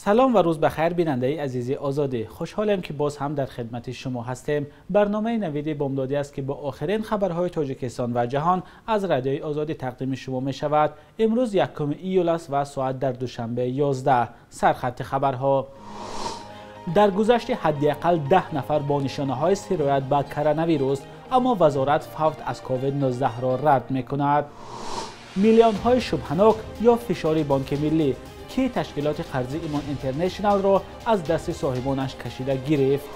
Салом ва рӯз ба хайр, бинандаи азизи Озодӣ. Хушҳолем, ки боз ҳам дар хидмати шумо ҳастем. Барномаи Навиди Бомдодӣ аст, ки бо охирин хабарҳои Тоҷикистон ва ҷаҳон аз Радиои Озодӣ тақдими шумо мешавад. Имрӯз 1 июл аст ва соат дар Душанбе 11. Сархати хабарҳо. Дар гузашти ҳадди ақал 10 нафар бо нишонаҳои сироят ба коронавирус, аммо вазорат фавт аз COVID-19 ро рад мекунад. Миллионҳои шубҳанок ё фишори Бонки Миллӣ, ки ташкилоти қарзии Имон Интернешналро аз дасти соҳибонаш кашида гирифт,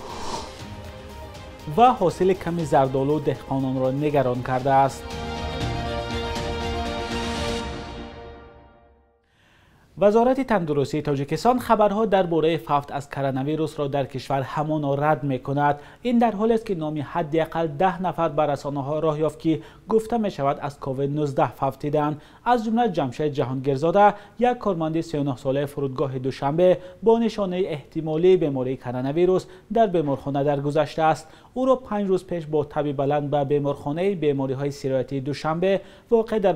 ва ҳосили ками зардолу деҳқононро нигарон кардааст. Вазорати тандурустии Тоҷикистон хабарҳо дар бораи фавт аз коронавирусро дар кишвар ҳамоно рад мекунад. Ин дар ҳолест, ки номи ҳадди ақал 10 нафар ба расонаҳо роҳ ёфт, ки гуфта мешавад аз COVID-19 фавтиданд. Аз ҷумла Ҷамшед Ҷаҳонгирзода, як корманди 39-солаи фурудгоҳи Душанбе, бо нишонаи эҳтимолии бемории коронавирус дар беморхона даргузаштааст. Ӯро 5 рӯз пеш бо таби баланд ба беморхонаи бемориҳои сироятии Душанбе, воқеъ дар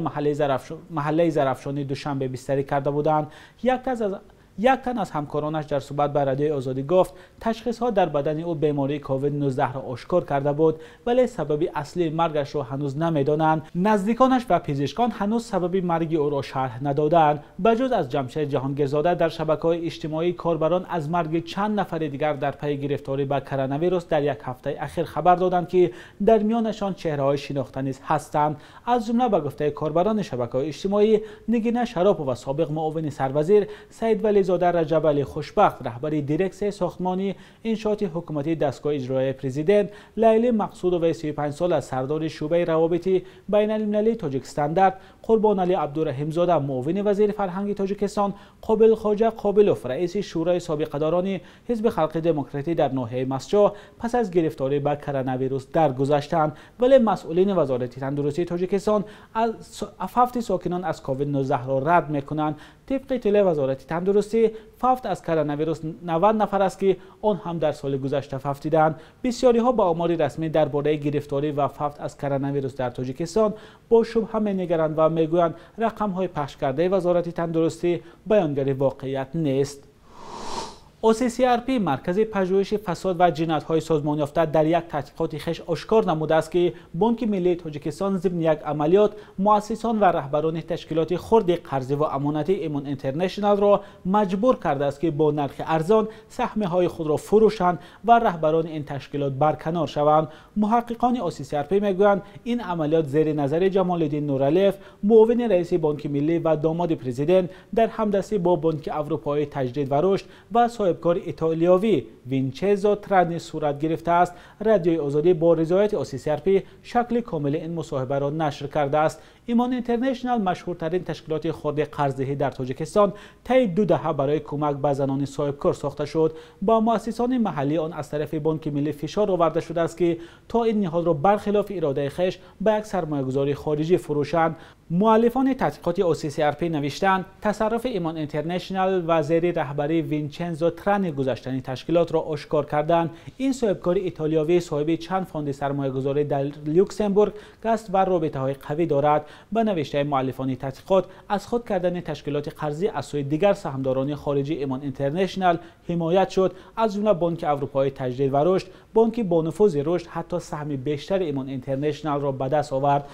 маҳаллаи Зарафшони Душанбе, бистарӣ карда буданд. Як тан аз ҳамкоронаш дар суҳбат ба Радиои Озодӣ гуфт, ташхисҳо дар бадани ӯ бемории COVID-19-ро ошкор карда буд, вале сабаби аслии маргашро ҳанӯз намедонанд. Наздиконаш ва пизишкон ҳанӯз сабаби марги ӯро шарҳ надоданд. Ба ҷуз аз Ҷамшед Ҷаҳонгирзода, дар шабакаҳои иҷтимоӣ корбарон аз марги чанд нафари дигар дар пайи гирифторӣ ба коронавирус дар як ҳафтаи ахир хабар доданд, ки дар миёнашон чеҳраҳои шинохта низ ҳастанд. Аз ҷумла, ба гуфтаи корбарони шабакаҳои иҷтимоӣ, Нигина Шаропова, собиқ муовини сарвазир, Саидвализода Раҷабали Хушбахт, раҳбари дирексияи сохтмонии иншооти ҳукуматии дастгоҳи иҷроияи президент, Лайли Мақсудоваи 35-сола, сардори шӯъбаи равобити байналмилалии Тоҷикстандарт, Қурбоналӣ Абдураҳимзода, муовини вазири фарҳанги Тоҷикистон, Қобилхоҷа Қобилов, раиси шӯрои собиқадорони Ҳизби халқи демократӣ дар ноҳияи Масҷоҳ, пас аз гирифторӣ ба коронавирус даргузаштанд. Вале масъулини Вазорати тандурустии Тоҷикистон фавти сокинон аз COVID-19-ро рад мекунанд. Тибқи иттилои Вазорати тандурустӣ, фавт аз коронавирус 90 нафар аст, ки он ҳам дар соли гузашта фавтиданд. Бисёриҳо ба омори расмӣ дар бораи гирифторӣ ва фавт аз коронавирус дар Тоҷикистон бо шубҳа менигаранд ва мегӯянд, рақамҳои пахш кардаи Вазорати тандурустӣ баёнгари воқеият нест. OCCRP, маркази пажӯҳиши фасод ва ҷиноятҳои созмонёфта, дар як таҳқиқоти хеш ошкор намудааст, ки Бонки Миллии Тоҷикистон зимни як амалиёт муассисон ва раҳбарони ташкилоти хурди қарзиву амонатии Имон Интернешналро маҷбур кардааст, ки бо нархи арзон саҳмиҳои худро фурӯшанд ва раҳбарони ин ташкилот барканор шаванд. Муҳаққиқони OCCRP мегӯянд, ин амалиёт зери назари Ҷамолиддин Нуралиев, муовини раиси Бонки Миллӣ ва домоди президент, дар ҳамдастӣ бо Бонки Аврупоии таҷдид ва рушд ва соҳибкори итолиёвӣ Винчезо Трани сурат гирифтааст. Радиои Озодӣ бо ризояти OCCRP шакли комили ин мусоҳибаро нашр кардааст. Имон Интернешнал, машҳуртарин ташкилоти хурди қарздиҳӣ дар Тоҷикистон, таи 2 даҳа барои кӯмак ба занони соҳибкор сохта шуд. Ба муассисони маҳаллии он аз тарафи Бонки Миллӣ фишор оварда шудааст, ки то ин ниҳодро бархилофи иродаи хеш ба як сармоягузори хориҷӣ фурӯшанд. Муаллифони таҳқиқоти OCCRP навиштанд, тасарруфи Имон Интернешнал ва зери раҳбарии Винчензо Трани гузаштани ташкилотро ошкор карданд. Ин соҳибкори итолиёвӣ соҳиби чанд фонди сармоягузорӣ дар Люксембург аст ва робитаҳои қавӣ дорад. Ба навиштаи муаллифони таҳқиқот, аз худ кардани ташкилоти қарзӣ аз сӯи дигар саҳмдорони хориҷии Имон Интернешнал ҳимоят шуд, аз ҷумла Бонки Аврупоии таҷдид ва рушд. Бонки бонуфузи рушд ҳатто саҳми бештари Имон Интернешналро ба даст овард.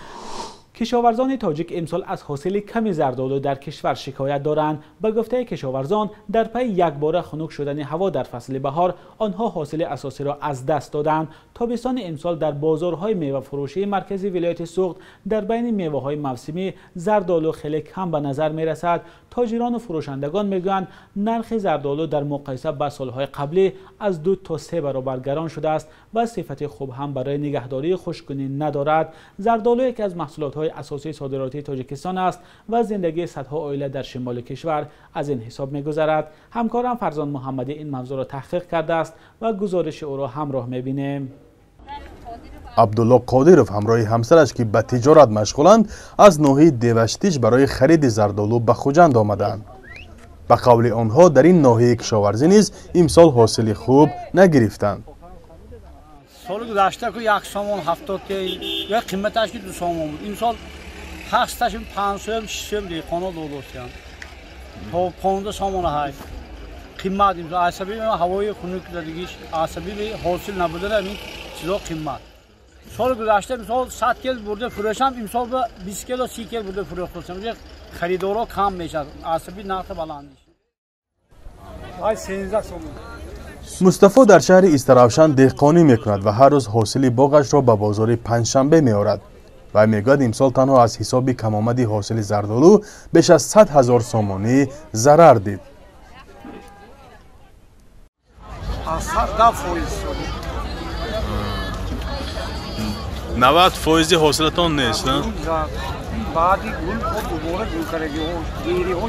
Кишоварзони тоҷик имсол аз ҳосили ками зардолу дар кишвар шикоят доранд. Ба гуфтаи кишоварзон, дар пайи якбора хунук шудани ҳаво дар фасли баҳор онҳо ҳосили асосиро аз даст доданд. Тобистони имсол дар бозорҳои мевафурӯшии маркази вилояти Суғд дар байни меваҳои мавсимӣ зардолу хеле кам ба назар мерасад. Тоҷирону фурӯшандагон мегӯянд, нархи зардолу дар муқоиса ба солҳои қаблӣ аз 2 то 3 баробар гарон шудааст ва сифати хуб ҳам барои нигаҳдории хушккунӣ надорад. Зардолу яке аз маҳсулотҳои асосии содиротии Тоҷикистон аст ва зиндагии садҳо оила дар шимоли кишвар аз ин ҳисоб мегузарад. Ҳамкорам Фарзон Муҳаммадӣ ин мавзӯъро таҳқиқ кардааст ва гузориши ӯро ҳамроҳ мебинем. Абдулло Қодиров ҳамроҳи ҳамсараш, ки ба тиҷорат машғуланд, аз ноҳияи Деваштич барои хариди зардолу ба Хуҷанд омаданд. Ба қавли онҳо, дар ин ноҳияи кишоварзӣ низ имсол ҳосили хуб нагирифтанд. Соли гузашта ку 1 сомон 70 ё қиматаш ки 2 сомон буд. Имсол 7 5 сом 6 сом деҳқонҳо додостиянд. То 15 сомона ҳай. Қиммат имсол аз сабаби ҳавои хунук задагиш, аз сабаби ҳосил набудани ҳамин чизо қиммат. Соли гузашта мисол 100 кил бурда фурӯшам, имсол ба 20 кило 30 кил бурда фурӯхтам. Харидоро кам мешавад, аз сабаби нархи баландиш. Ай 13 сомон. Мустафо дар шаҳри Истаравшан деҳқонӣ мекунад ва ҳар рӯз ҳосили боғашро ба бозори Панҷшанбе меорад. Ва мегӯяд, имсол танҳо аз ҳисоби камомади ҳосили зардолу беш аз 100 ҳазор сомонӣ зарар дид. Аз 100%. 90% ҳосилатон нест, на? Баъди гул дубора гул кардаги, гириҳо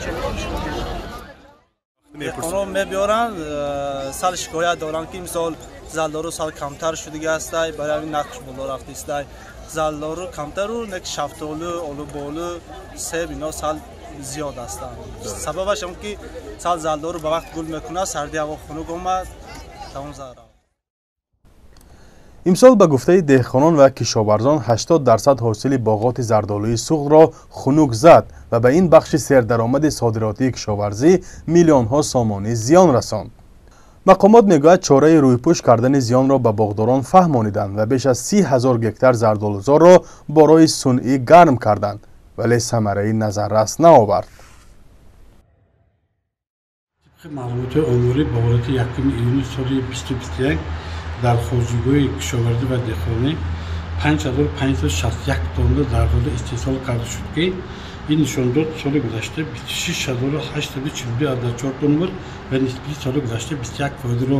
деҳқонро мебиёранд, сал шикоят доранд, ки мисол зардолу сал камтар шудига ҳастай, барои ҳамин нархш боло рафтистай. Зардолу камтару нек шафтолу, олуболу, себ ино сал зиёд ҳастанд. Сабабаш он ки сал зардолу ба вақт гул мекунад, сарди ҳаво хунук омад, тамом зарар. Имсол ба гуфтаи деҳқонон ва кишоварзон 80% ҳосили боғоти зардолуи Суғдро хунук зад ва ба ин бахши сердаромади содиротии кишоварзӣ миллионҳо сомонӣ зиён расонд. Мақомот мегӯяд, чораи рӯйпӯш кардани зиёнро ба боғдорон фаҳмониданд ва беш аз 30 ҳазор гектар зардолузорро бо роҳи сунъӣ гарм карданд, вале самараи назаррас наовард. Тибқи маълумоти оморӣ ба ҳолати 1 июни соли 2021 дар хоҷагиҳои кишоварзӣ ва деҳқонӣ 5561 тонна зардолу истеҳсол карда шуд, ки ин нишондод соли гузашта 26842,4 тонна буд ва нисбати соли гузашта 21%-ро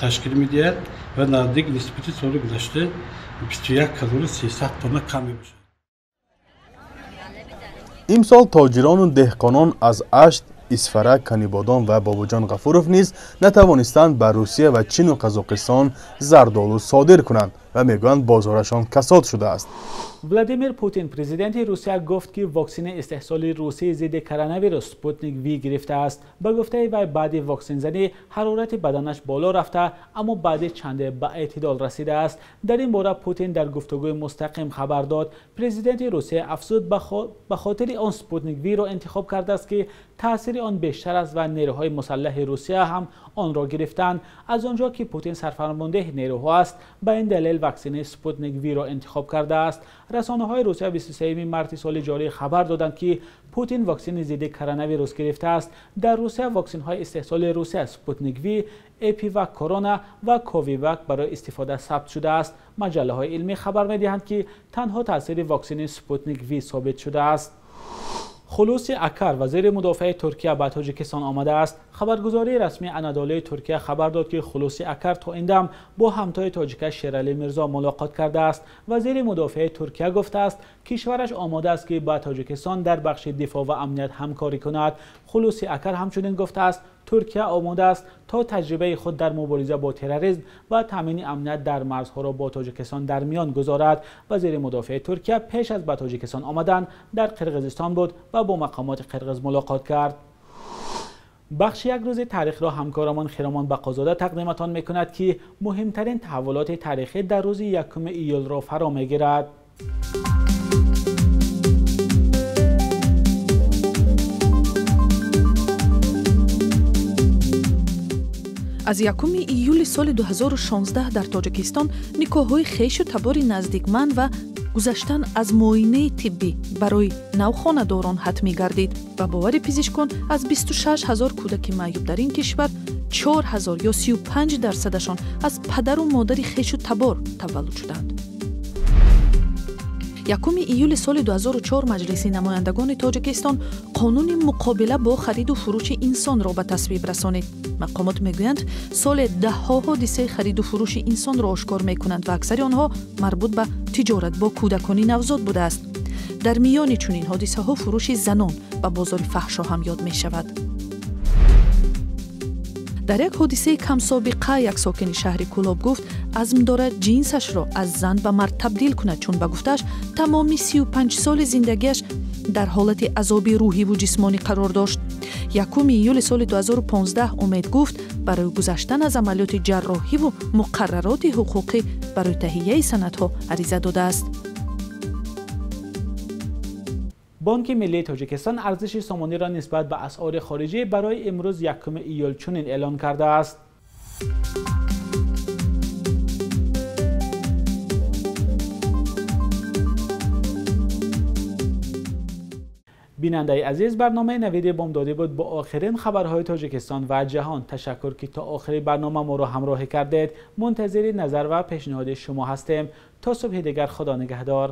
ташкил медиҳад ва наздик нисбати соли гузашта 21300 тонна кам мебошад. Имсол тоҷирону деҳқонон аз Ашт, Исфара, Канибодон ва Бобоҷон Ғафуров низ натавонистанд ба Русия ва Чину Қазоқистон зардолу содир кунанд ва мегӯянд, бозорашон касод шудааст. Владимир Путин, президенти Русия, гуфт, ки ваксини истеҳсоли русии зидди коронавирус Спутник Ви гирифтааст. Ба гуфтаи вай, баъди ваксинзанӣ ҳарорати баданаш боло рафта, аммо баъди чанде ба эътидол расидааст. Дар ин бора Путин дар гуфтугӯи мустақим хабар дод. Президенти Русия афзуд, ба хотири он Спутник Виро интихоб кардааст, ки таъсири он бештар аст ва нерӯҳои мусаллаҳи Русия ҳам онро гирифтанд. Аз он ҷо ки Путин сарфармондеҳи нерӯҳо аст, ба ин далел ваксини Спутник Виро интихоб кардааст. Расонаҳои Русия 23 марти соли ҷорӣ хабар доданд, ки Путин ваксини зидди коронавирус гирифтааст. Дар Русия ваксинҳои истеҳсоли Русия Спутник Ви, Эпивак Корона ва Ковивак барои истифода сабт шудааст. Маҷаллаҳои илмӣ хабар медиҳанд, ки танҳо таъсири ваксини Спутник Ви собит шудааст. Хулуси Акар, вазири мудофиаи Туркия, ба Тоҷикистон омадааст. Хабаргузории расмии Анадолуи Туркия хабар дод, ки Хулуси Акар то ин дам бо ҳамтои тоҷикаш Шералӣ Мирзо мулоқот кардааст. Вазири мудофиаи Туркия гуфтааст, кишвараш омода аст, ки ба Тоҷикистон дар бахши дифоъ ва амният ҳамкорӣ кунад. Хулуси Акар ҳамчунин гуфтааст, Туркия омода аст то таҷрибаи худ дар мубориза бо терроризм ва таъмини амният дар марзҳоро бо Тоҷикистон дар миён гузорад. Вазири мудофиаи Туркия пеш аз ба Тоҷикистон омадан дар Қирғизистон буд ва бо мақомоти қирғиз мулоқот кард. Бахши як рӯзи таърихро ҳамкорамон Хиромон Бақозода тақдиматон мекунад, ки муҳимтарин таҳаввулоти таърихӣ дар рӯзи 1 июлро фаро мегирад. Аз 1 июли соли 2016 дар Тоҷикистон никоҳҳои хешу табори наздикман ва гузаштан аз муоинаи тиббӣ барои навхонадорон ҳатмӣ гардид. Ба бовари пизишкон, аз 26 ҳазор кӯдаки маъюб дар ин кишвар 4 ҳазор ё 35 дарсадашон аз падару модари хешу табор таваллуд шуданд. 1 июли соли 2004 Маҷлиси намояндагони Тоҷикистон қонуни муқобила бо хариду фурӯши инсонро ба тасвиб расонид. Мақомот мегӯянд, соле даҳҳо ҳодисаи хариду фурӯши инсонро ошкор мекунанд ва аксари онҳо марбут ба тиҷорат бо кӯдакони навзод будааст. Дар миёни чунин ҳодисаҳо фурӯши занон ба бозори фаҳшо ҳам ёд мешавад. Дар як ҳодисаи камсобиқа як сокини шаҳри Кӯлоб гуфт, азм дорад ҷинсашро аз зан ба мард табдил кунад, чун ба гуфтааш тамоми 35 соли зиндагиаш дар ҳолати азоби рӯҳиву ҷисмонӣ қарор дошт. 1 июли соли 2015 Умед гуфт, барои гузаштан аз амалиёти ҷарроҳиву муқаррароти ҳуқуқӣ барои таҳияи санадҳо ариза додааст. Бонки миллии Тоҷикистон арзиши сомониро нисбат ба асъори хориҷӣ барои имрӯз 1 июл чунин эълон кардааст. Бинандаи азиз, барномаи Навиди Бомдодӣ буд бо охирин хабарҳои Тоҷикистон ва ҷаҳон. Ташаккур, ки то охири барнома моро ҳамроҳӣ кардед. Мунтазири назар ва пешниҳоди шумо ҳастем. То субҳи дигар, Худо нигаҳдор.